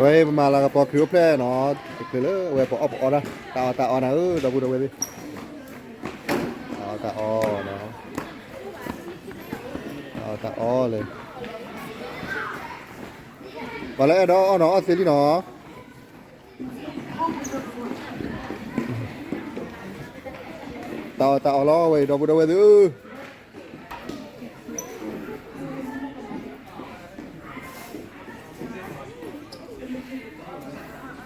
ဝဲပမၤလၤကပီၤခရံာ်အိၣ်ဖျဲၣ်နီၤ, တချုးလၢအဝဲပအီၣ်ပအီတၢ်, တၢ်အီၣ်တၢ်အီနၤဧၢ ဒီပုၢ်ဒီဝဲၢ်သ့ၣ်, တၢ်အီၣ်တၢ်အီနီၤ, တၢ်အီၣ်တၢ်အီလၢ, ပှၤလၢအဲၣ်ဒိးအီၣ်နီၤ အီၣ်သ့လံနီၤ, တၢ်အီၣ်တၢ်အီလီၤဝဲအံၤ ဒီပုၢ်ဒီဝဲၢ်သ့ၣ်ဧၢ. ဟ့ၣ်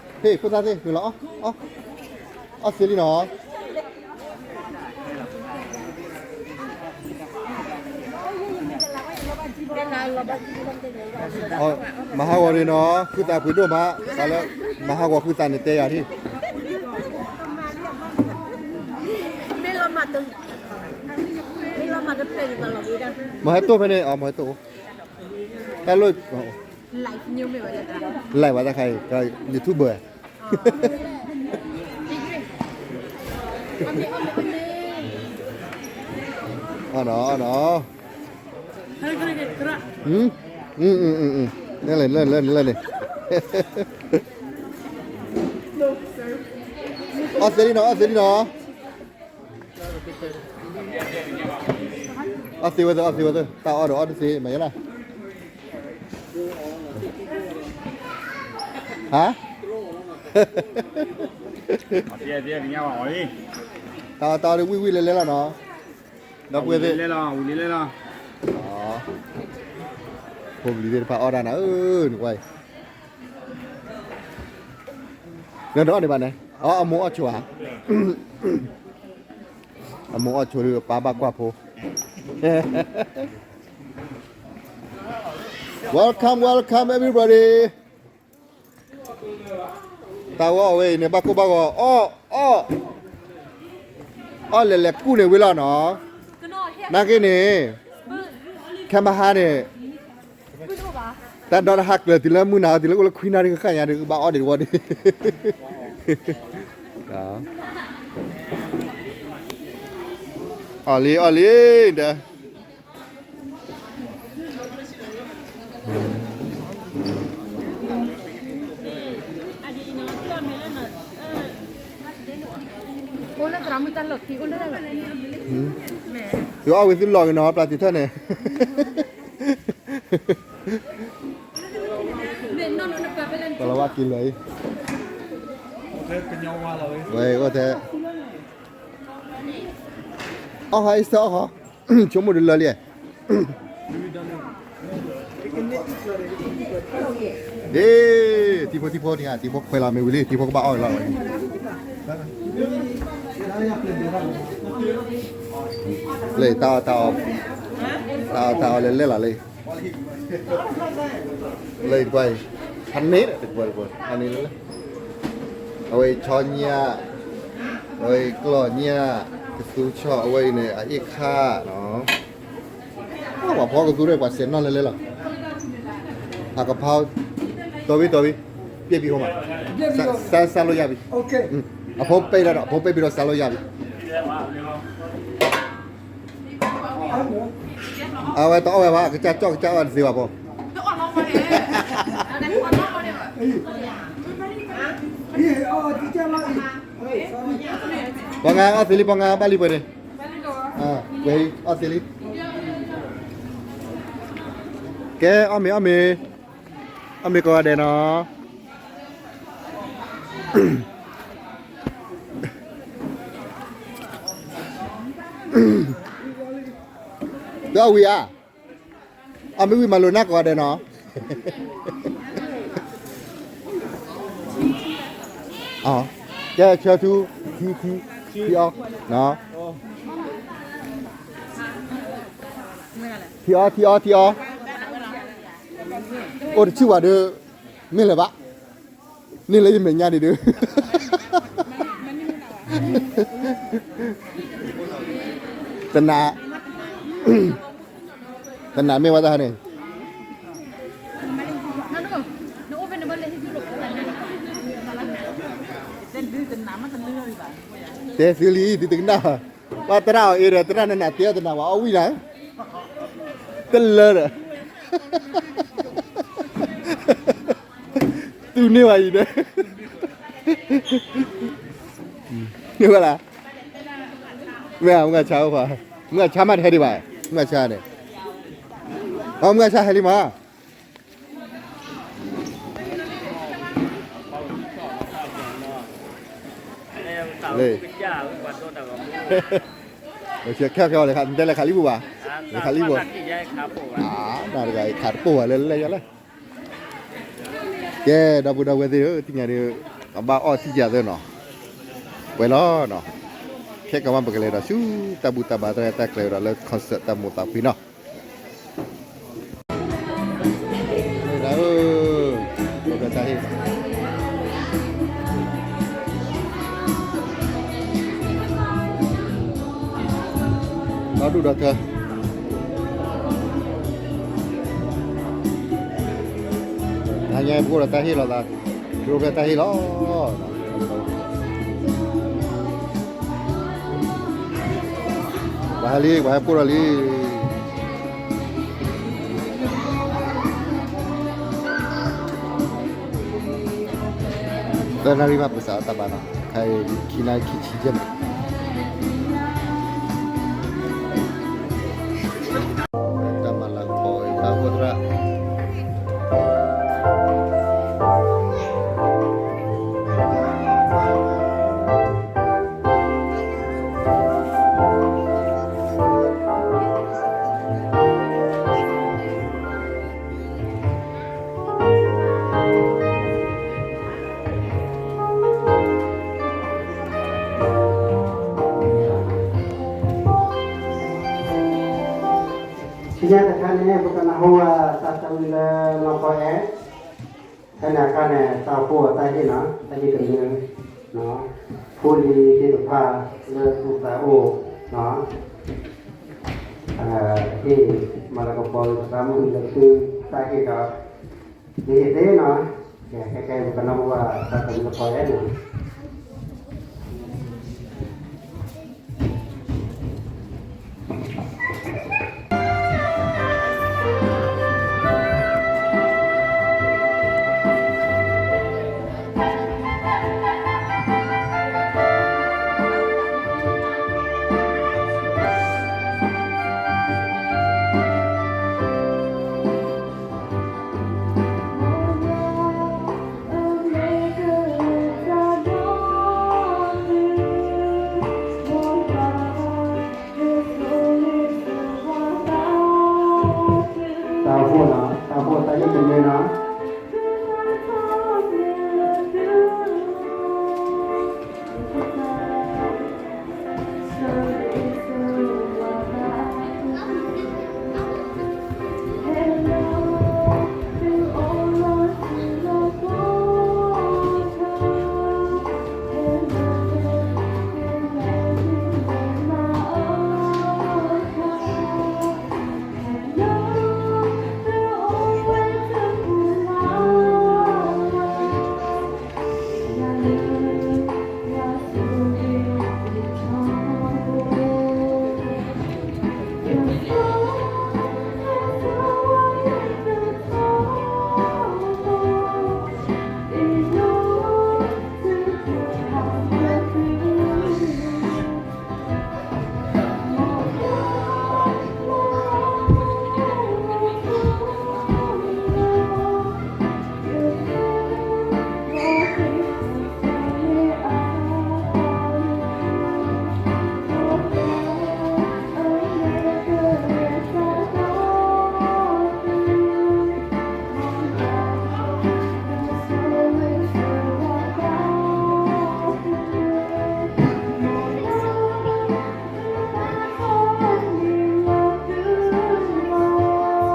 ဖိသၣ်သ့ၣ် နုာ်လီၤအီၣ်, အီၣ်သ့လံနီၤ, မၤဟးဂီၤဒံးနီၤ ဃုသးပှ့ၤဒိၣ်မး, တၢ်လၢ မၤဟးဂီၤဃုသးန့ၣ်တဲယၤဒၣ် မ့ၢ်လီၤမးတဖျၢၣ်န့ၣ် မၤဟဲတိၢ်ဖဲန့ၣ် အမၤဟဲတိၢ်, တၢ်လိၣ်, လဲၤဝဲတၢ်ခါအံၤ YouTuber, အီၣ်နီၤ အီၣ်နီၤ, လဲၤလဲၤလဲၤလဲၤလဲၤ, အီၣ်သ့လံနီၤ အီၣ်သ့လံနီၤ, အီၣ်သ့ဝဲသ့ၣ် အီၣ်သ့ဝဲသ့ၣ် တၢ်အီၣ်ဒီးအီၣ်တသ့ မၤယဲလီၤ, ဟါ, တၢ်အီၣ်တၢ်အီၣ်ဒ်ဝံၣ်ဝံၣ်လဲၤလဲၤလီၤနီၤ, ဒီပုၢ်ဝဲၢ်သ့ၣ်, ဖိပလံၤသ့ၣ်တဖၣ်အီၣ်တၢ်နၤဧၢ, နကွၢ်အံၤ, နတအီၣ်ဒံးဘၣ်န့ၣ်, အီၣ်အမိၢ်အီၣ်ဆိဧါ, အမိၢ်အီၣ်ဆိဒီး ပၢ်ဘၣ်ကွၢ်ဖိ, Welcome, welcome everybody. တၢ်ဂီၤအဝဲအံၤန့ၣ် ဘၣ်ကိၢ်ဘၣ်ဂီၤ အီၣ် အီၣ် အီၣ်လဲၤလဲၤကူၣ်န့ၣ်ဝံၤလီၤနီၤ, နာ်က့န့ၣ် ခဲမဟါန့ၣ် တၢ်ဒီတဟးကျၢၤတုၤလၢမုၢ်နၤ တုၤလၢအိၣ်လၢခွံနၣ်ရံၣ်ဃၣ်ညါဒီး ဘၣ်အီၣ်ဒံးတဝီဒံး, အီၣ်လံ အီၣ်လံ ဒီး သုအီၣ်ဝံၤသုလီၤက့ၤနီၤ ပျၢ်တုၤထၢၣ်န့ၣ်, ပလီၤဝါက့ၤလၢာ်အံၤ, ဝဲအိၣ်ထဲ, အီၣ်ဟီ အ့စတၢၢ်အီၣ်ဟီ, ဆိကမိၣ်ဒုးလၢလံ, ဒ့, ထံဖိထံဖိန့ၣ် ထံဖိခွဲးလီၤမ့ၢ်ဝံၤလံ ထံဖိကဘၣ်အီၣ်လီၤ, လၢတၢ်အီၣ်တၢ်အီ, တၢ်အီၣ်တၢ်အီလဲၤလဲၤလီၤလံ, လၢတကွၢ်အံၤ, ဟးန့ၣ်တကွၢ်တကွၢ် ဟးန့ၣ်လၢလၢ, အဝဲအံၤဆီညၣ်, အဝဲအံၤကျီၢ်ညၣ်, ကသူဆီၣ် အဝဲအံၤန့ၣ် အအ့ၣ်ခၣ်နီၤ, ပှၤဖီကသူဒီး ပှၤစဲးနီၣ်လဲၤလဲၤလီၤ, အကဖီ, တီၤဘံ တီၤဘံ, ပြည့်ပြီဟိုမှာ, စမ်း စမ်းလို့ရပြီ, အဖိပဲဒီး အဖိပဲပြီးတော့ စမ်းလို့ရပြီ. အဝဲတအီၣ်ဝဲဘၣ် ကစၢ်ကၠီၣ်ကစၢ်အီၣ်တသ့ဘၣ်ဖိ, ပှၤငါအီၣ်သ့လံ ပှၤငါဘၣ်လံပှဲၤန့ၣ်, ဝဲအီၣ်သ့လံ, ကဲ အီၣ်မ့ၤ အီၣ်မ့ၤ, အီၣ်မ့ၤကိးဂၤဒဲးနီၤ. ဒီးအဝံၤဧါ, အမ့ၢ်ဝံၤမၤလိာ်နၢ်ကိးဂၤဒဲးနီၤ. ကဲ ဆၢထူ, ထံ, ထံ, ထံအီ, ထံအီ, ထံအီ, ထံအီ, အိၣ်တဆံၣ်ဝဲဒီး မ့ၢ်လၢၤဘၣ်, န့ၢ်လၢယမဲာ်ညါဒံးဒုး, တနၤ, တနၤမ့ၢ်ဝဲတၢ်န့ၣ်, တဲသုလံ သုတကနၣ်, ဘၣ်သရၣ်အီၤအ့ဒီး သရၣ်နနၤတဲအီၤတနၤဝဲအီၣ်ဝံၣ်နၤ, တလၢဒီး တ သူန့ၢ်ဘၣ်အံၤဒီး, န့ၢ်ဘၣ်လၢ, မ့ၢ်မုၢ်ဂၤဆါအိၣ်ဖး, မုၢ်ဂၤဆါမးတဟဲဒံးဘၣ်, မုၢ်ဂၤဆါန့ၣ်, အမုၢ်ဂၤဆါဟဲလံမး, လၢ, ခဲခဲအီၤလဲၤခး နတဲလဲၤခးလံပူၤဘၣ်, လဲၤခးလံပူၤ, နတဂၤခးတပိၢ်ဘၣ်လၢလဲၣ်ယလဲၣ် ကဲ ဒီပုၢ်ဒီဝဲၢ်သ့ၣ်ဧၢ, သ့ၣ်ညါဒီး အဘၣ်အီၣ်သံယၤသၢနီၤ, ပှဲၤလီၤနီၤ, ခဲကမၤပကလဲၤဒီးဆူ တၢ်ဘူၣ်တၢ်ဘါတၢ်ရဲၣ်တၢ်ကျဲၤဒီးလၢ concert တၢ်မိၢ်သးဖှံနီၤ, တၢ်ဟ့ၣ် ဒီဒူၣ်ဒီထၢ နညါပအိၣ်ဒီးတၢ်ဟ့ၣ်လီၤသး, ကျိဖဲတၢ်ဟ့ၣ်လီၤ, ပှၤဟဲလံ ပှၤဟဲပိၢ်ဒီးလံ, သၢနၣ်ရံၣ်ဘၣ်ပစးအီၣ်တၢ်ဘါနီၤ, ခဲအံၤခံနၣ်ရံၣ်ခံဆံယဲၢ်မံးနံး တၢ်မၤလၤကပီၤဝဲတၢ်အိၣ်သရၣ် ဆူညါတခါန့ၣ် ပကနၢ်ဟူဘၣ်တၢ်သးဝံၣ်လၢနီၢ်ကီၢ်အဲၣ်, ဖဲန့ၣ်အခါန့ၣ် တၢ်အိၣ်ဖှိၣ်အတၢ်ဟ့ၣ်နီၤ တၢ်ဟ့ၣ်ကနၢ, ဖိလံၤသ့ၣ်တဖၣ်လၢသူၣ်သးအိၣ် ဟ့ၣ်မၤလၤကပီၤသးမုၢ်လၢသုတၢ်ဟ့ၣ်ဒီး မ့ၢ်ဟ့ၣ်သ့နီၤ, ကဲ ခဲကဲ ပကနၢ်ဟူဘၣ်တၢ်သးဝံၣ်လၢကီၢ်အဲၣ်န့ၣ် တၢ်အိၣ်ဖှိၣ်နီၤ တၢ်အိၣ်ဖှိၣ်တၢ်ဟ့ၣ်ကနၢနီၤ တန့ၢ်ဘၣ် လၢတၢ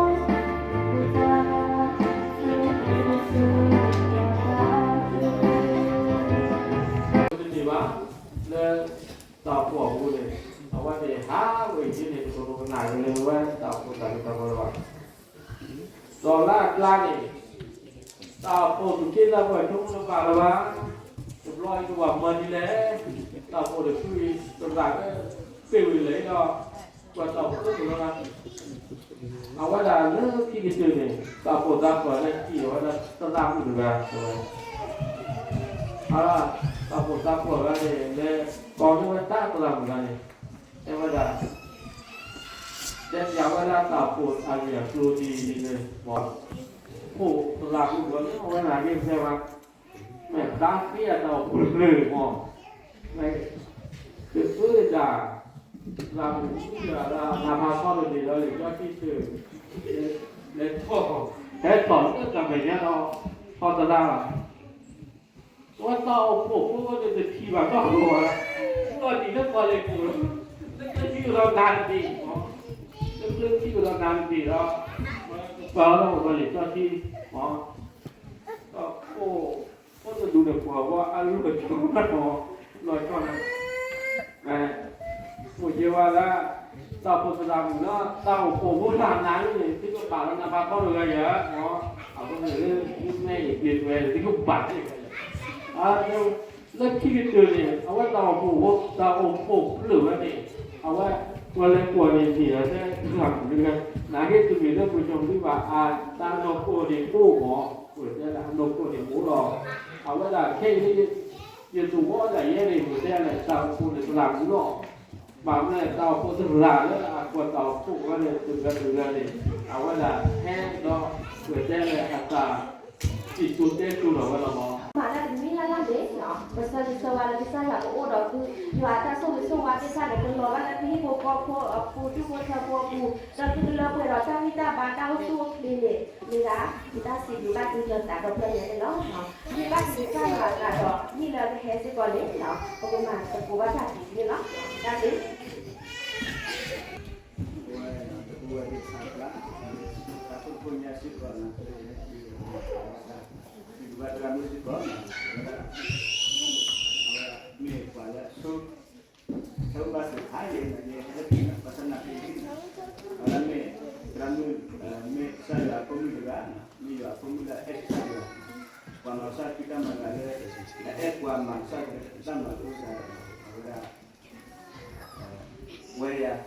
်အိၣ်ဖှိၣ်အပူၤန့ၣ် အဝဲသ့ၣ်ဟးဝဲအံၤန့ၣ် ပကနၢ်ကလဲၤဝဲတၢ်အိၣ်ဖှိၣ်တၢ်လၢတၢ်ပီၢ်လၢၤဘၣ်. ဒီးလၢအကျါန့ၣ် တၢ်အိၣ်ဖှိၣ်သူၣ်က့သးပှၢ်ဆိကမိၣ်တဘၣ်လၢၤဘၣ်. တဘျီအံၤကဘၣ်မၤဒ်လဲၣ်. တၢ်အိၣ်ဖှိၣ်တဖုအံၤ သရၣ်ကသ့ဝံၤလဲၣ်ဒီး ကွၢ်တၢ်အိၣ်ဖှိၣ်တဖုလီၤ. အဝဲဒၣ်လၢခံကတၢၢ်န့ၣ် တၢ်အိၣ်ဖှိၣ်သးပှၢ်လၢထံၣ်အဝဲဒၣ်သရၣ်မုၣ်တဂၤဝဲ, အ, တၢ်အိၣ်ဖှိၣ်သးပှၢ်ဝဲန့ၣ် လဲၤကိးန့ၢ်ဝဲတၢ်သရၣ်မုၣ်တဂၤန့ၣ်, တဲဝဲဒၣ်, တဲပျးဝဲဒၣ်တၢ်အိၣ်ဖှိၣ်အဂ့ၢ်အကျိၤဒ်န့ၣ်, အိၣ်သရၣ်မုၣ်တဂၤန့ၣ် အဝဲနာ်က့ၤဖဲဝဲ မ့ၢ်သးသ့အတၢ်အိၣ်ဖှိၣ်တဖျၢၣ်မး, မ့ၢ်, ကသ့ဒၣ်, သရၣ်မုၣ်ဒၣ်လၢအနၢ်ဟါခီတဘ့ၣ်ဒီး လံာ်စီဆှံတဖျၢၣ်, လဲၤထီၣ်, ဟဲထီၣ်လၢတၢ်မဲာ်ညါဒီး, ထီၣ်သရၣ်လီၤ, အဝဲတၢ်အိၣ်ဖှိၣ်ဖိန့ၣ်တထံၣ်ဘၣ်တၢ်အိၣ်ဖှိၣ်ဘၣ်, လီၤတံၢ်လၢပှၤလဲၤထီၣ်, လၢထံၣ်ဒီးနၤတဘ့ၣ်, လၢထံၣ်ဒီးနၤတဘ့ၣ်ဒီး, ပှၤလီၤအိၣ်ဒီးလံာ်စီဆှံ, တၢ်အိၣ်ဖှိၣ်ဖိတဒူၣ်န့ၣ် ပှၤဝဲအလီၢ်ဆီ, လီၤဆီန့ၣ်, အိၣ်ယဲဝဲဒၣ်, တၢ်အိၣ်ဖှိၣ်သရၣ်မုၣ်လၢ တၢ်အိၣ်ဖှိၣ်ဖိတၢ်နါန့ၣ် သုကဘၣ်လီၤနၤဘၣ်ထီၣ်တဂၤယၤ, အဃိန့ၣ်, မ့ၢ်ယပျံၤပှဲၤ သုကဘၣ်သ့ၣ်, လၢခံကတၢၢ်န့ၣ် အဝဲတၢ်အိၣ်ဖှိၣ်ဖိ တၢ်အိၣ်ဖှိၣ်ဖျၢၣ်ဝဲန့ၣ်, အဝဲ, ပှၤလဲၤကွၢ်န့ၣ်န့ၣ် အတဲ, နာ်က့တမ့ၢ်လၢပှၤကညီဘၣ် အတၢ်နီၢ်ခိန့ၣ်အိၣ်မး, ပတဲလၢအနီၢ်ခိန့ၣ်အိၣ်လီၤ, အဝဲဒၣ်ခဲအံၤ ယသဝီဒၣ်ယဲန့ၣ် ပတဲလၢတၢ်အိၣ်ဖှိၣ်န့ၣ်သရၣ်မုၣ်လီၤ, ဘၣ်မနုၤလဲၣ် တၢ်အိၣ်ဖှိၣ်သရၣ်လၢအကွၢ်တၢ်အိၣ်ဖှိၣ်ဝဲန့ၣ် တဂၤတဂၤန့ၣ်, အဝဲဒၣ်ဟဲဒီး ပတဲလၢအတၢ်, စံၣ်စိၤတဲစိၤဒီးဝဲလီၤမး, မၤတၢ်တမံၤလၢ်လၢ်န့ၣ်, ပဆၢဂ့ၤဆၢဝါလၢကစၢ်ယွၤကအိၣ်ဒီးသု, ယွၤအတၢ်ဆိၣ်ဂ့ၤဆိၣ်ဝါသ့ၣ်တဖၣ်န့ၣ် ကလီၤဘၣ်လၢသုဟံၣ်ဖိဃီဖိအပူၤ သုဖိထၢဖိအပူၤ, ဒီးသုကလၢပှဲၤဒီးတၢ်ဂံၢ်တၢ်ဘါတၢ်အိၣ်ဆူၣ်အိၣ်ချ့န့ၣ်, မ့ၢ်ဒၣ်, ယတၢ်စံးဘျုးဘၣ်သုလၢသးဒီဖျၢၣ်ညါန့ၣ်လီၤ. မ့ၢ်ဘၣ်ကစၢ်ယွၤအသးဒီး မ့ၢ်လၢကဟဲစ့ၢ်ကီးန့ၣ်, ပကမၤသကိးဘၣ်တၢ်ဒ်န့ၣ်လီၤ. တၢ်ဘျုး တၢ်ခိၣ်ဖိညါစ့ၢ်ကီးန့ၣ်, စံးဘျုးဘၣ်သရၣ်မုၣ်စ့ၢ်ကီး, အဝဲဒၣ်, အဝဲဒၣ်မ့ၢ်ပှၤလၢအဆိ, ဟဲအိၣ်ဘၣ်စ့ၢ်ကီးယဲ, ယဟဲလၢခံန့ၣ် ဘၣ်ဆၣ်နာ်က့န့ၣ်, အဝဲဒၣ်မ့ၢ်, သရၣ်မုၣ်, မ့ၢ်ကစၢ်ယွၤအဖိမုၣ်တဂၤ, မ့ၢ်ယွၤအဖိမုၣ်လၢအအဲၣ်ကစၢ်ယွၤ, ပှၤမၤကစၢ်ယွၤတၢ်မၤတဂၤလၢ, အအဲၣ်ပှၤမၤကစၢ်ယွၤတၢ်မၤအဃိသတး, အဝဲဒၣ် ဝဲယၤ,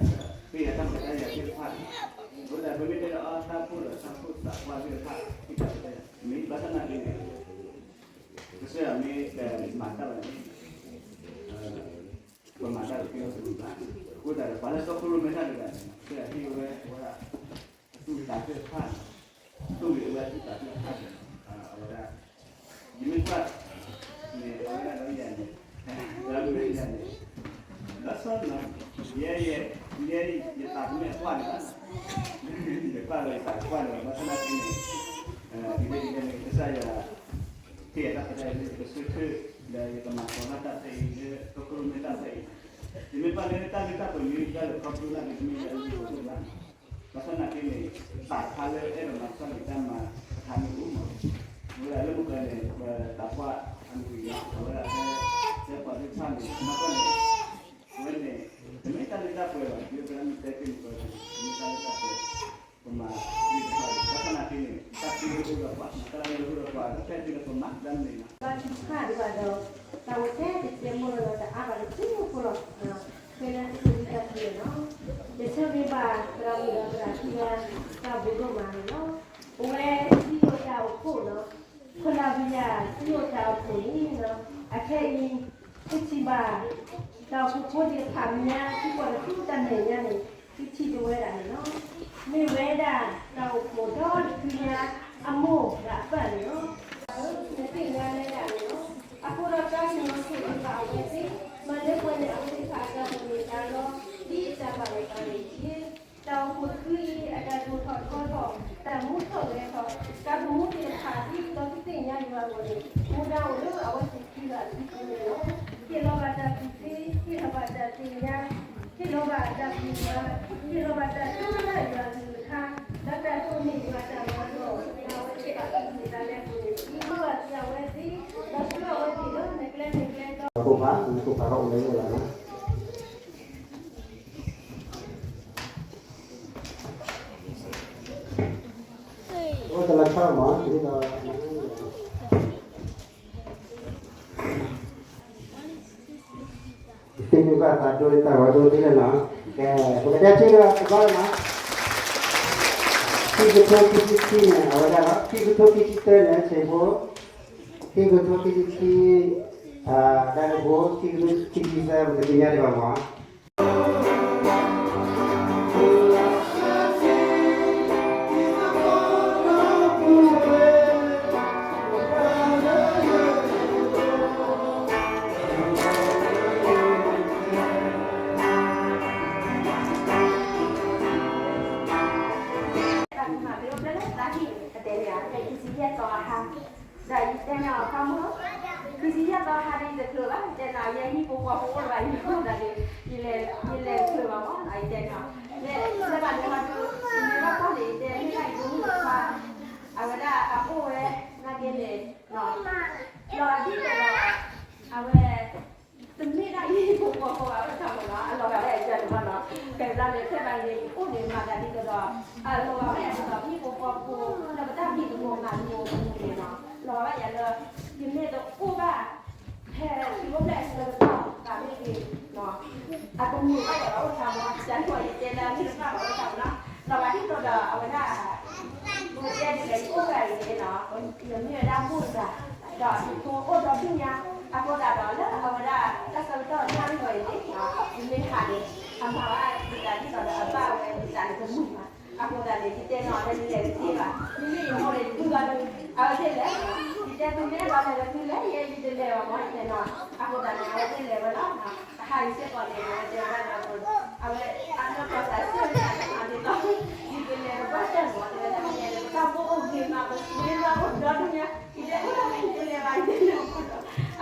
ပယၤတၢ်မၤတၢ်ယၤသ့ၣ်တဖၣ်, အဃိသတး ပမ့ၢ်တဲဒီးအီၤတၢ်အိၣ်ဖှိၣ်ဒီးတၢ်အိၣ်ဖှိၣ်သးပှၢ်သ့ၣ်တဖၣ်, မ့ၢ်ဘၣ်ဆၣ်နာ်က့န့ၣ်, ကစၢ်ယွၤမ့ၢ်မၤတၢ်ဘၣ်န့ၣ်, ပမၤတၢ်တသ့လၢၤဘၣ်, အဃိသတးဒီး ပှၤလၢတီခိၣ်ရိၣ်မဲတၢ်တဂၤန့ၣ် ကစၢ်ယွၤဟ့ၣ်ဝဲအဝဲဒၣ် အသူၣ်အသးသ့ၣ်တဖၣ်, သိၣ်ဂ့ၤဝဲအသူၣ်အသးသ့ၣ်တဖၣ်, အဝဲဒၣ်, ယမ့ၢ်ကွၢ်, န့ၣ် အဝဲဒၣ်ဒီးယၤန့ၣ်, ဒီးယၤန့ၣ်, ဘၣ်ဆၣ်န့ၣ်, ယဲ, ယဲ, ယဲ, ယသးတမ့ၢ်အပှၢ်န့ၣ်ဘၣ်, ယကွၢ်လီၤယသးတပှၢ်န့ၣ်ဘၣ်, ဘၣ်ဆၣ်နာ်က့န့ၣ်, ဒ်လဲၣ်ဒ်လဲၣ်န့ၣ် ကစၢ်ယွၤ ဟ့ၣ်ယၤတၢ်ခွဲးတၢ်ယာ်လၢယကဆၢထၢၣ်, ဒီးယကမၤသကိးတၢ်သ့အံၤလၢ တီခိၣ်ရိၣ်မဲတၢ်သ့အံၤ, ယမ့ၢ်ကွၢ်လၢတၢ်ဂ့ၢ်တၢ်ကျိၤန့ၣ် တၢ်လဲၤခီဖျိလၢအဂ့ၤတမံၤလၢအဂ့ၤတမံၤဘၣ်, ဘၣ်ဆၣ်နာ်က့န့ၣ်, သးတဖၣ်လၢအဲၣ်ဒိးမၤကစၢ်ယွၤတၢ်မၤတခါန့ၣ်အိၣ်မး, အဝဲဒၣ်လၢမုၢ်ကန့ၣ် ပသးပှၢ်အမုၢ်အံၤန့ၣ် အဝဲဒၣ်ဖဲ, ဖဲပှၤသ့ၣ်တဖၣ်န့ၣ် မၤကွၢ်န့ၣ်, အဝဲန့ၣ်, တမ့ၢ်တၢ်လၢတၢ်ပှဲၤဘၣ်, ဒ်သရၣ်မုၣ်တဲတ့ၢ်န့ၣ် တမ့ၢ်တၢ်လၢတၢ်ပှဲၤ, ပမၤ, ဘၣ်ဆၣ်နာ်က့န့ၣ် တၢ်သ့အိၣ်ဒီးပှၤ, တၢ်လၢအိၣ်ဒီးပှၤ ဖဲသ့လၢပမၤတၢ်န့ၣ်လီၤ. ဘၣ်ဆၣ်တဖၣ်ဒံးဘၣ်ဒီး, တၢ်အိၣ်ထဲတစဲးဖိလၢတအါဘၣ်တစဲးဖိလီၤ. ဖဲလၢတၢ်သ့တၢ်သ့န့ၣ်လီၤ. ယဆၢဂ့ၤဘၣ်သရၣ်မုၣ်ဒီးသရၣ်ခံဂၤ, တၢ်ဘျုးဒိၣ်မးန့ၣ်လီၤ. ပဝဲစံယိၣ်တၢ်အိၣ်ဖှိၣ်န့ၣ်, ဖီလာ်ဘံယၤစံယိၣ်တၢ်အိၣ်ဖှိၣ်န့ၣ်, အခဲအံၤ, ပထံၣ်ဘၣ်, တၢ်အိၣ်ဖှိၣ်ဖိသ့ၣ်တဖၣ်မ့ၢ်ညါ ထံကီၢ်တဖုတၢ်မဲာ်ညါန့ၣ်, ပထံၣ်ဒိးဝဲဒၣ်န့ၣ်လီၤ. မ့ၢ်ဝဲဒၣ်တၢ်အိၣ်ဖှိၣ်ဒီတဖုညါ, အမိၢ်ဒီးအပၢ်န့ၣ်လီၤ. နသ့ၣ်ညါလၢဒၣ်န့ၣ်လီၤ. အဃိဒီးတၢ်ကညီၤဆိၣ်ဂ့ၤဘၣ်အဝဲသ့ၣ်, မၤလၢပှဲၤန့ၢ်အဝဲသ့ၣ်တဖၣ်အတၢ်အိၣ်မူအသးလီၤ, ဒ်အတၢ်ဘၣ်အသးန့ၣ်တက့ၢ်. တၢ်အိၣ်ဖှိၣ်တဖုအံၤ အတၢ်ဒိၣ်ထီၣ်ထီထီၣ်, တၢ်မူထီၣ်ဂဲၤထီၣ်, တၢ်ကမူသ့ၣ်တဖၣ် ဒ်သိးသုသ့ၣ်ညါယွၤအဂီၢ်န့ၣ်, မူဒါအိၣ်လၢအဝဲသ့ၣ်ခံဂၤအစုပူၤန့ၣ်လီၤ. ဟ့ၣ်လီၤဘၣ်တၢ်ကူၣ်သ့, ဟ့ၣ်လီၤဘၣ်တၢ်သ့ၣ်ညါ, ဟ့ၣ်လီၤဘၣ်တၢ်ကူၣ်ဘၣ်, ဟ့ၣ်လီၤဘၣ်တၢ်တိာ်တၢ်ယွၤအကလုၢ်ကထါ, ဒီးတၢ်တိာ်န့ၢ်ယွၤတၢ်မၤလိာ် လၢအဝဲသ့ၣ်တဖၣ်အသူၣ်ကံၢ်သးလဲပူၤန့ၣ်တက့ၢ်. မ့ၢ်ဘၣ်သ့အဝဲသ့ၣ်, ဒီးဆှၢအဝဲသ့ၣ်လၢနကျဲနကျဲဒီး နခိၣ်ဖး, နခိၣ်ဖးထီၣ်အိၣ်လၢယအိၣ်လီၤ. အိၣ်တလီၤဆီမး, ဒ်သိး တမ့ၢ်ဘၣ်သးဒိတၢ်ဂီၤဒိသ့လၢနီၤ, ကဲ, ပကတဲဆၢဒီးတဘျီလၢနီၤ. ခံကထိခံဆံခံန့ၣ် အဝဲဒၣ်လီၤ. ခံကထိခံဆံသၢန့ၣ် ဆဲးဖိ, ခံကထိခံဆံခံ, တၢ်ကဖိ, ခံကထိခံဆံသၢ ပတသ့ၣ်ညါဒံးဘၣ်မး. တၢ်မၤက့ၤအိၣ်ဖျဲၣ်လၢတၢ်ဟံၣ်အတဲန့ၣ် ဖဲခံဆံယဲၢ်သီအဟါ, ဒီးယတဲန့ၣ်အီၤ ခီမီ, ခံဆံယဲၢ်သီအဟါဒီးယတချုးဘၣ်, ယတဲန့ၣ် ယဟံၣ်ဖိဃီဖိအိၣ်လၢၤဘၣ်, ယအိၣ်သးဒီး ယလဲၤတချုးဘၣ်မး ယတဲန့ၣ်, လဲၤဘၣ်န့ၣ်ဟီဒီး ယမ့ၢ်ဘၣ်ကွၢ်န့ၣ် ယတဲမ့ၢ်ဒၣ်ယဖိမုၣ်တခွါ, အဝဲဒၣ်အအိၣ်ဝဲ နာ်က့န့ၣ် လီၤဂာ်ဒ်သိးဒီး အဝဲ တမ့ၢ်ဒၣ်ယဟံၣ်ဖိဃီဖိဘၣ် အိၣ်ဆၣ်မးနီၤ, အလီၤဂာ်ဝဲယၤန့ၣ်မးနီၤ, ဖဲလၢန့ၣ် ဖဲဘၣ်န့ၣ် ယအိၣ်န့ၣ် မၤသးဒ်သိးဒီး အလီၤဂာ်ဝဲယၤဒ်သိးဒီး ဟံၣ်ဖိဃီဖိ လၢပတၢ်ဘံၣ်တဘိမၤတဘိအပူၤန့ၣ်နီၤ, လီၤဂာ်ဝဲယၤလၢ ယမ့ၢ်တအိၣ်ဘၣ် ဖဲထံဖိကျိၤအဆၢကတီၢ်သးမ့ၢ်ဂ့ၤ အကမုာ်ဘၣ်ယၤဘၣ်အိၣ်ဆၣ်မး, ယၤန့ၣ် ယတဲလၢမ့ၢ်တဘၣ်ဘၣ်အိၣ်ဆၣ်မးနီၤ, လီၤဂာ်ဒ်သိးဒီးအဝဲဒၣ် ပတဲဒ်လဲၣ် ယအိၣ်ဖဲအံၤန့ၣ်နီၤ, ယမ့ၢ်ဝဲဒၣ်မိၢ်တဂၤ, ဒီးယဖိအိၣ်ဒီဒူၣ်ညါ, အဃိသတးဒီးလၢအဝဲဒၣ်တၢ်ဆၢကတီၢ်ညါအံၤန့ၣ် ယမ့ၢ်ဟးန့ၣ် အမၤဝဲဒၣ်ဒ်သိးဒီးအဘၣ်ဝဲဒၣ်န့ၣ်တမုာ်ဘၣ်, အဃိသတးန့ၣ် ယတဲနီၤ လၢယလဲၤတသ့ဘၣ်, မ့မ့ၢ်ယမိၢ်န့ၣ် ယဒုးဂၤဒုး အဝဲသ့ၣ်လဲၤ, ယတဲသုမ့ၢ်အဲၣ်ဒိးလဲၤလၢသုလဲၤ ယဲယတလဲၤဘၣ်မး ယတဲနီၤ, အဃိသတးန့ၣ် အဝဲသ့ၣ်လဲၤဝဲလီၤ. အဟးအံၤစ့ၢ်ကီးန့ၣ် အဝဲတဲဝဲဒၣ်န့ၣ် အဝဲအနီၢ်ကီၢ်သးစၢ်ဝဲဒၣ်န့ၣ်လီၤ, ယကလဲၤတဘၣ်တၢ်မး တဲဝဲဒၣ် ယလဲၤတဘၣ် ပအိၣ်ဂ့ၤမး ပစံးလၢအိၣ်ဒီဒူၣ်ညါ, ယတဲအိၣ်ဒီဒူၣ် ယတလဲၤဘၣ် ယတဲန့ၣ်, အ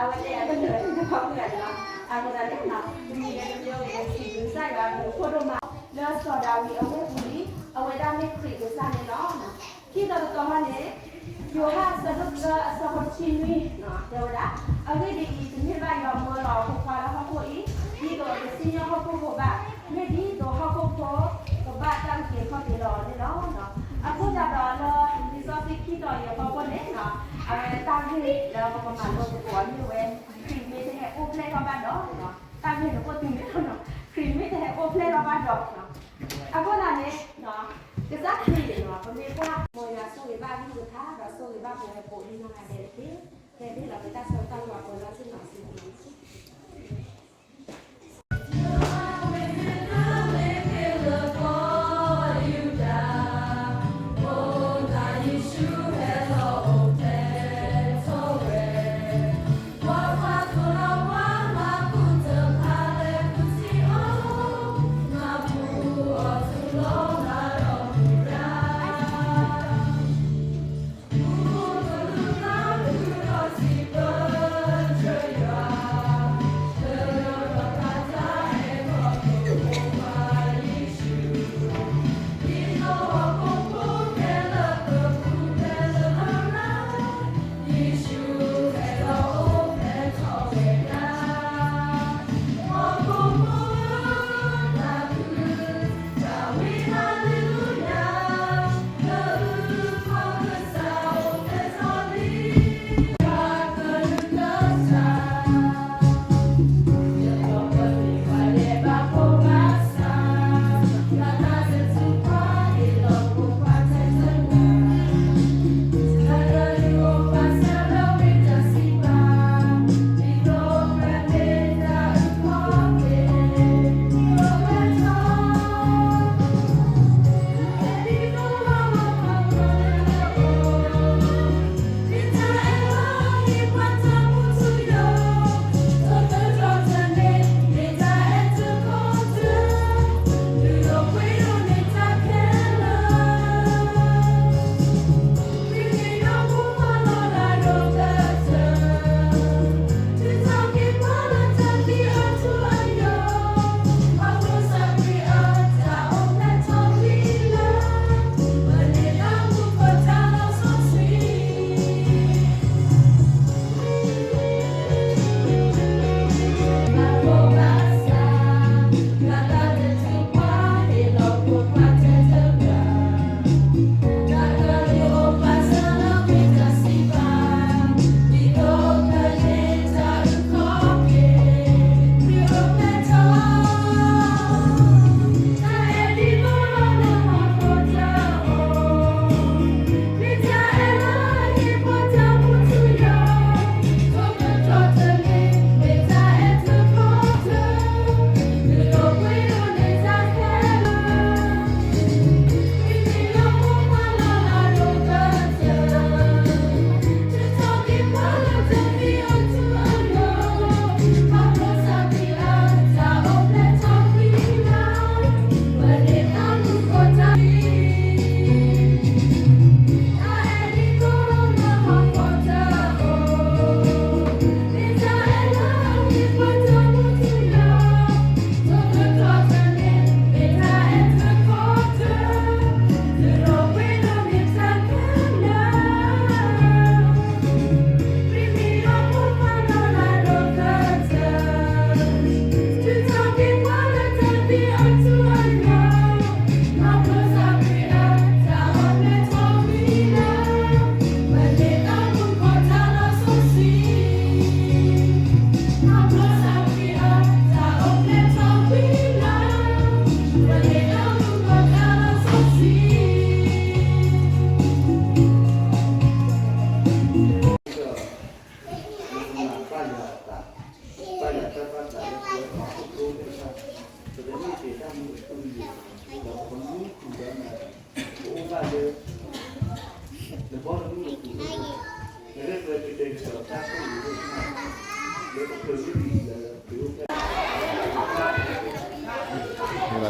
ဝဲတဲယၤတမုာ်ဘၣ် ယတဖီၣ်မုာ်ဘၣ်န့ၣ်လီၤ. အဃိသတးန့ၣ် တမံၤလၢတမံၤဂ့ၤ စံးဘျုးကစၢ်ယွၤအဘျုးအဖှိၣ်ဒိၣ်မး လၢစီၤဒၤဝံးအဝ့ၢ်ပူၤလံ, အဝဲဒၣ်မ့ၢ်ခရံာ်ကစၢ်န့ၣ်လီၤ. ခံသီတသီမးန့ၣ် ယိၤဟၣ်အဆၢဒိၣ်သၢအဆၢဖိတဆံနွံ တဲဝဲဒၣ်, အဂ့ၢ်ဒ်အံၤ, တမ့ၢ်ဘၣ်ယွၤမၢလီၤအဖိခွါလၢဟီၣ်ခိၣ်အံၤ ဒ်သိးကစံၣ်ညီၣ်ဟီၣ်ခိၣ်ဖိဘၣ်, မ့ၢ်ဒ်သိးဟီၣ်ခိၣ်ဖိကဘၣ်တၢ်အုၣ်က့ၤခီၣ်က့ၤလီၤန့ၣ်လီၤ. အဃိသတးဒီးလၢလံာ်စီဆှံခံတီၤအံၤအဖီခိၣ်န့ၣ် အဝဲတၢ်ဂ့ၢ်လၢပကမၤလိသကိးအီၤမ့ၢ်ဝဲ ခရံာ်မ့ၢ်တဟဲအိၣ်ဖျဲၣ်ထီၣ်ဘၣ်ဒီး, တၢ်ဂ့ၢ်န့ၣ်အိၣ်တုၤန့ၣ်လီၤ, ခရံာ်မ့ၢ်တဟဲအိၣ်ဖျဲၣ်ထီၣ်ဘၣ်ဒီး အဃိသတးန့ၣ် ကစၢ်ခရံာ်န့ၣ် ပမ့ၢ်ကွၢ် မ်ယွၤဆိၣ်ဂ့ၤဘၣ်ဂံၢ်ပကထါ ဒီးဆိၣ်ဂ့ၤဘၣ်ပဝဲကိးဒံနီၢ်ဂၤဒဲးတက့ၢ်. ကဲ ပဟ့ၣ်လီၤက့ၤတၢ်ဆၢကတီၢ်လၢပှၤကိးလၢဆ့ၣ်နီၤစ့ၢ်ကီး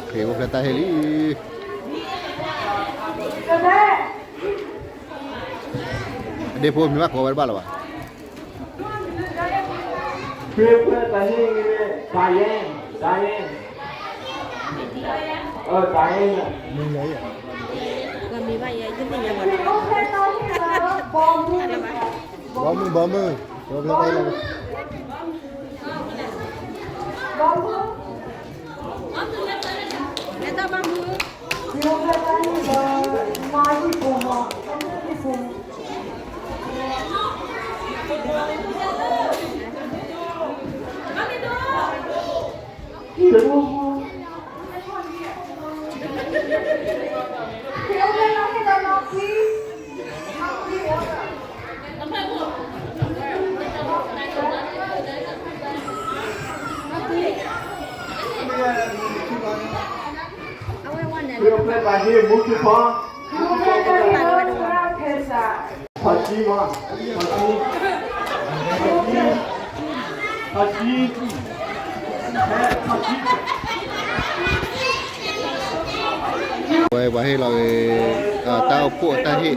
ခရံာ်အိၣ်ဖျဲၣ်တၢ်ဟ့ၣ်လံ. အဒ့ဖိမ့ၢ်ဘၣ်ကိးဝဲတဘၣ်လၢၤဘၣ်. ခရံာ်အိၣ်ဖျဲၣ်တၢ်ဟ့ၣ်န့ၣ် Diane, Diane, Diane. ဘီမုၢ် ဘီမုၢ် ဘီမုၢ်. ဝဲပှၤဟ့ၣ်လီၤဂ့ၤ တၢ်အိၣ်ဖှိၣ်အတၢ်ဟ့ၣ် လၢတၢ်အိၣ်ဖှိၣ်ဖိဒီး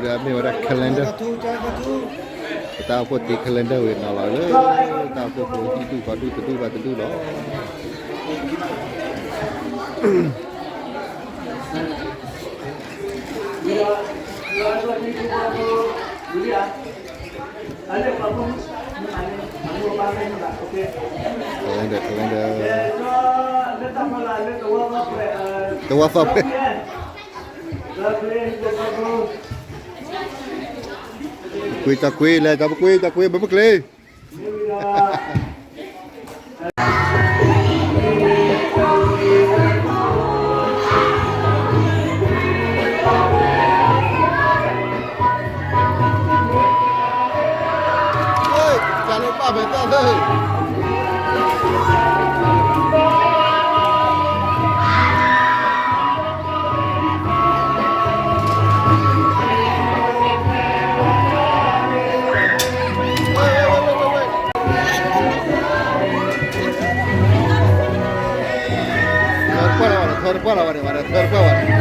မ့ၢ်ဝဲဒၣ် calendar, တၢ်အိၣ်ဖှိၣ်တံၤ calendar ဝဲနီၤလီၤလၢ တၢ်အိၣ်ဖှိၣ်ဖိ ဟံၣ်ဒူၣ်ဃီဒူၣ်တဒူၣ်ဘၣ်တဒူၣ်လီၤ. တဝီသီၣ်ဖှဲၣ် ကွ့ကကွ့လဲၣ် ကကွ့ကကွ့ ဘၣ်မုၢ်ကျ့ တၢ်လၢဘၣ်ဖဲတၢ်သၢ ထၢတပှၢ်လီၤဝဲန့ၣ် ထၢတပှၢ်လီၤဝဲန့ၣ် ထၢတပှၢ်ဝဲန့ၣ်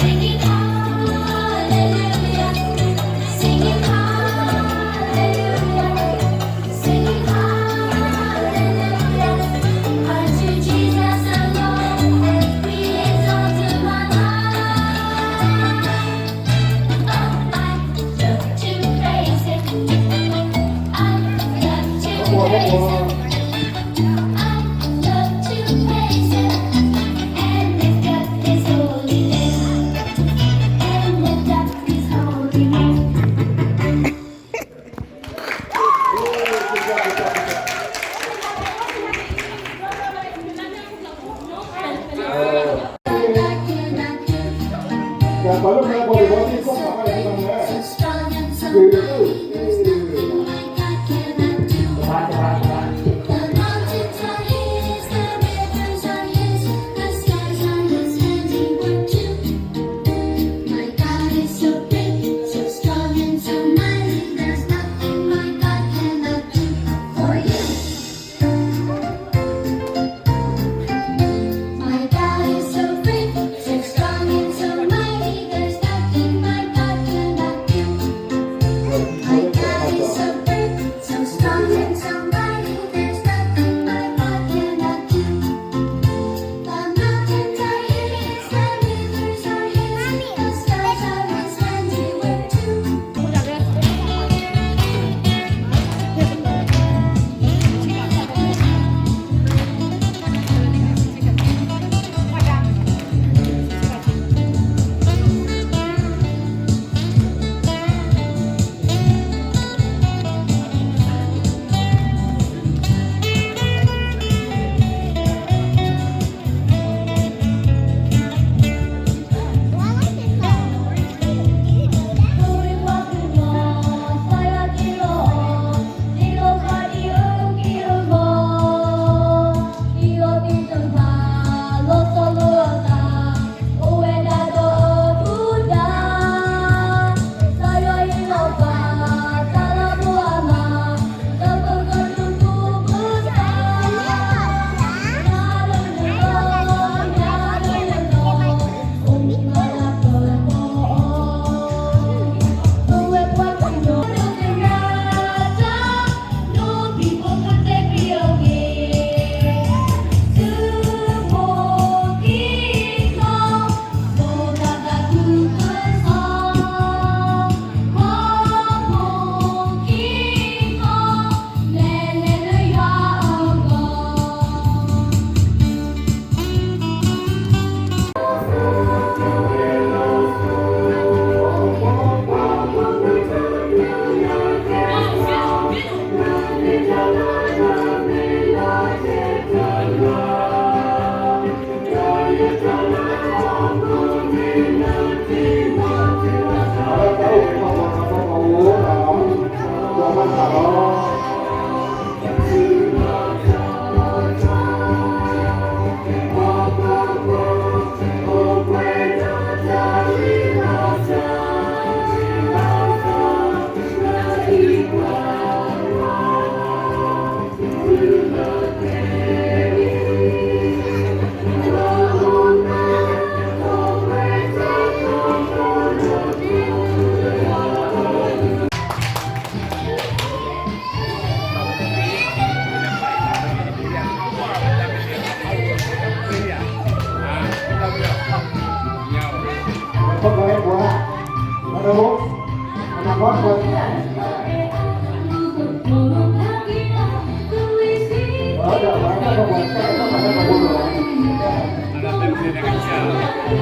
Singing တၢ်ရ့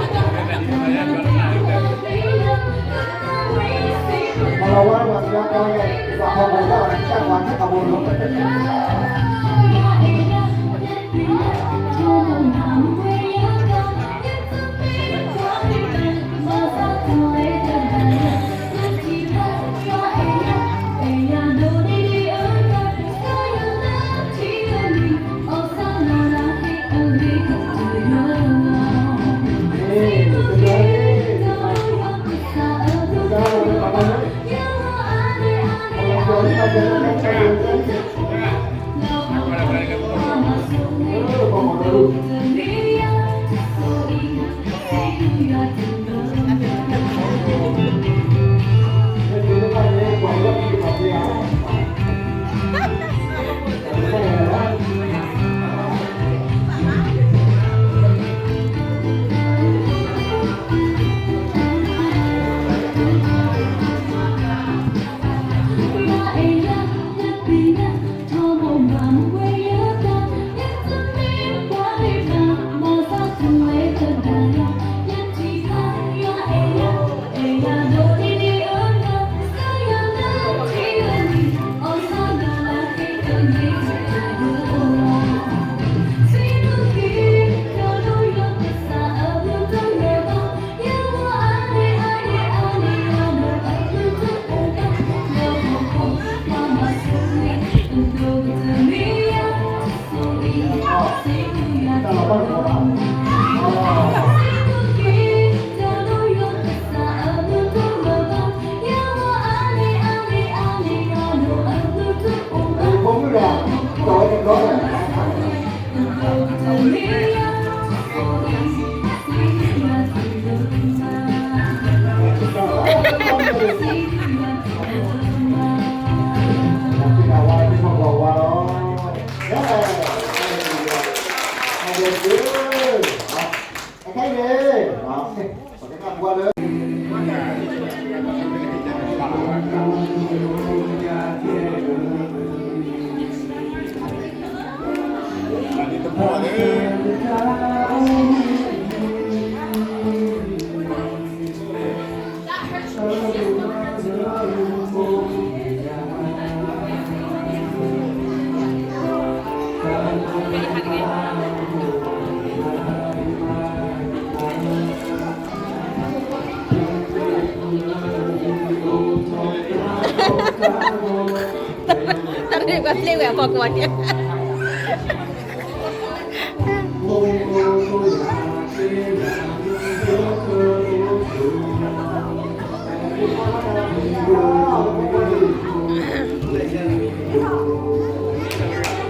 ၣ်ပှၤပျ့ၢ်ဝဲအဖ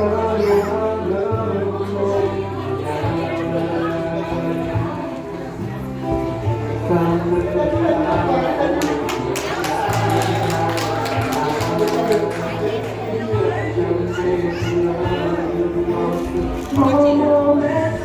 ီကွီၢ်န့ၣ်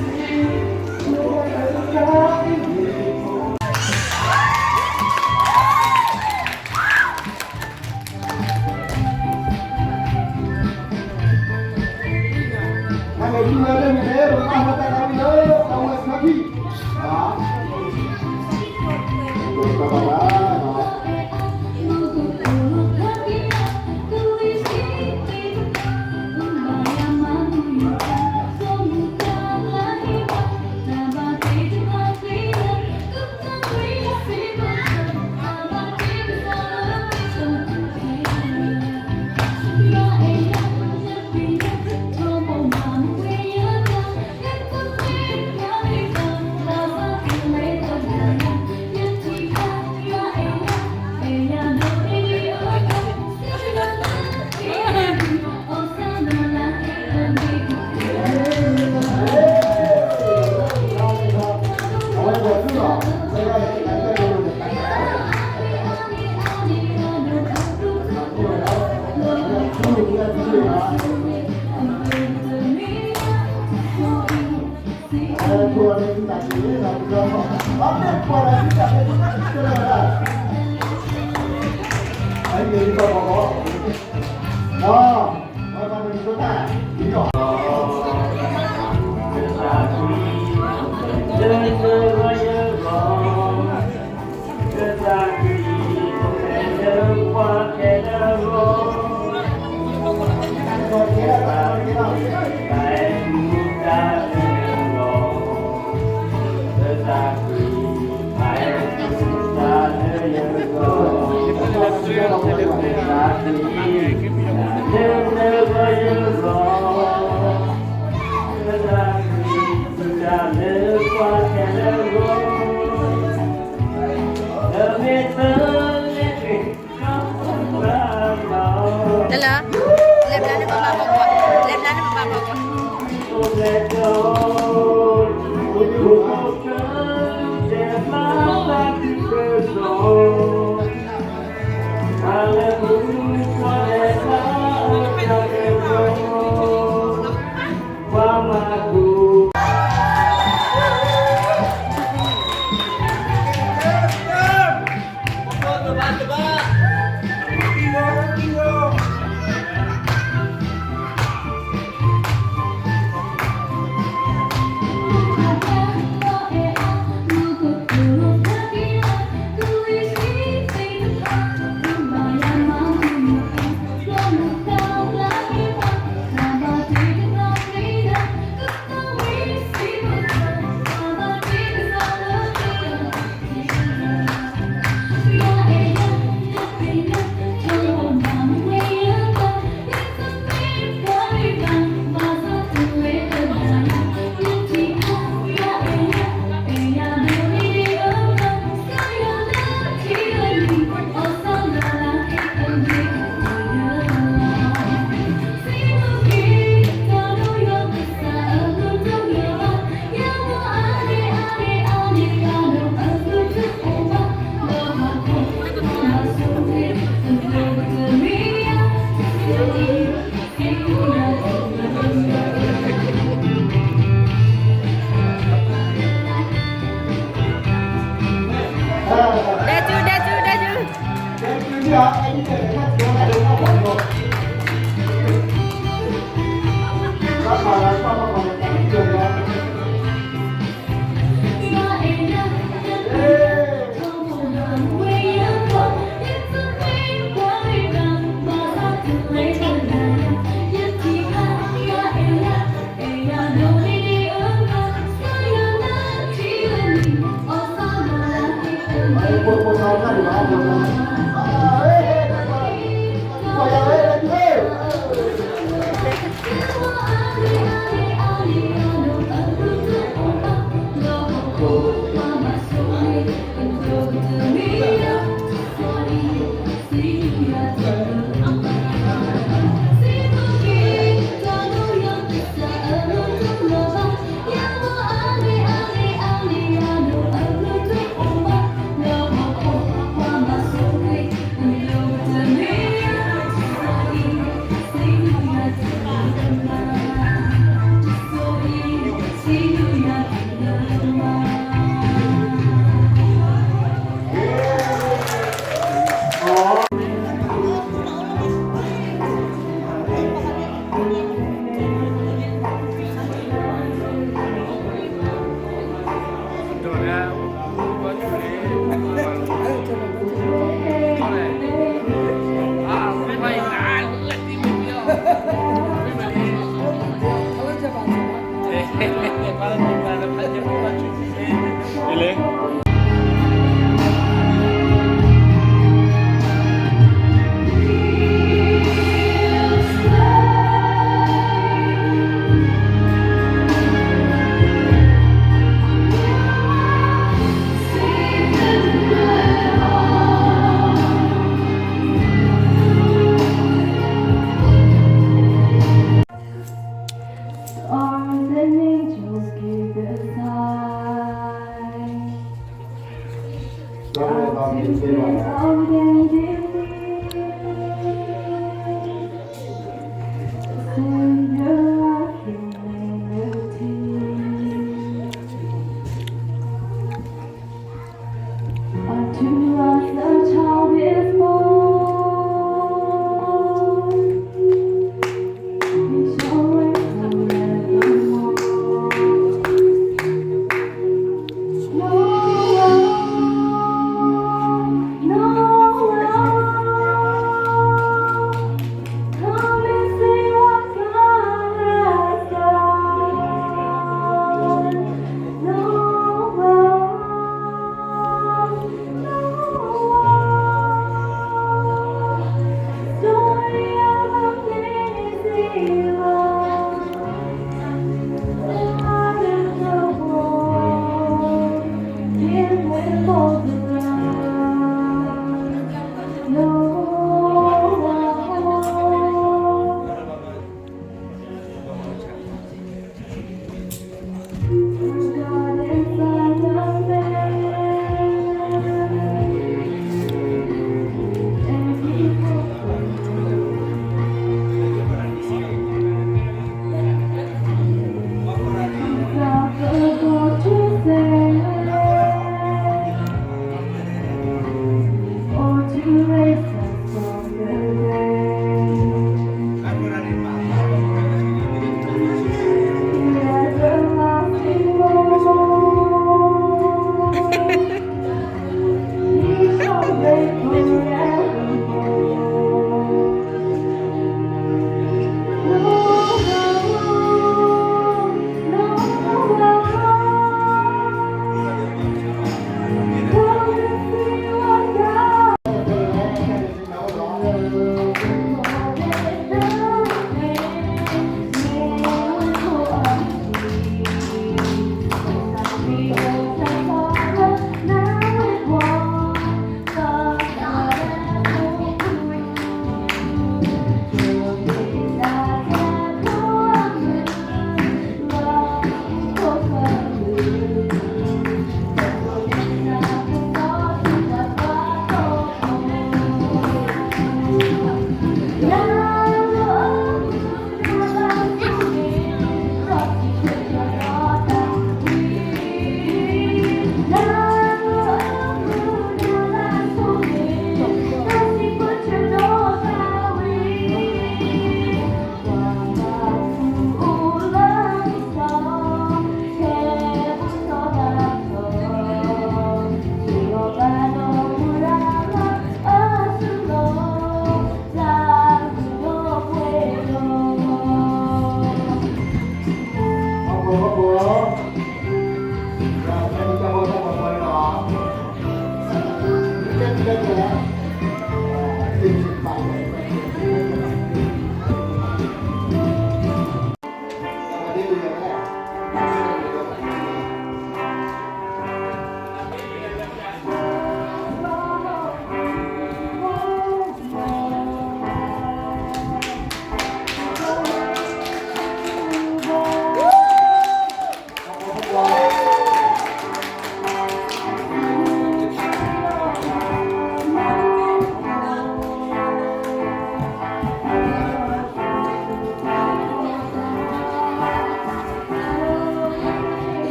တလၢ, လဲၤဘျါန့ၣ်ပပာ်ဖီကွၢ်, လဲၤဘျါန့ၣ်ပပာ်ဖီကွၢ်. ဒဲကၠူ, ဒဲကၠူ, ဒဲကၠူ.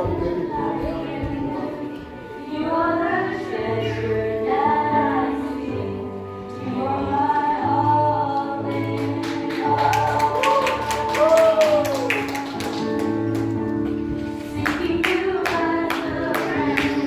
You are the treasure that I seek. You are my all in all. Seeking you as a friend.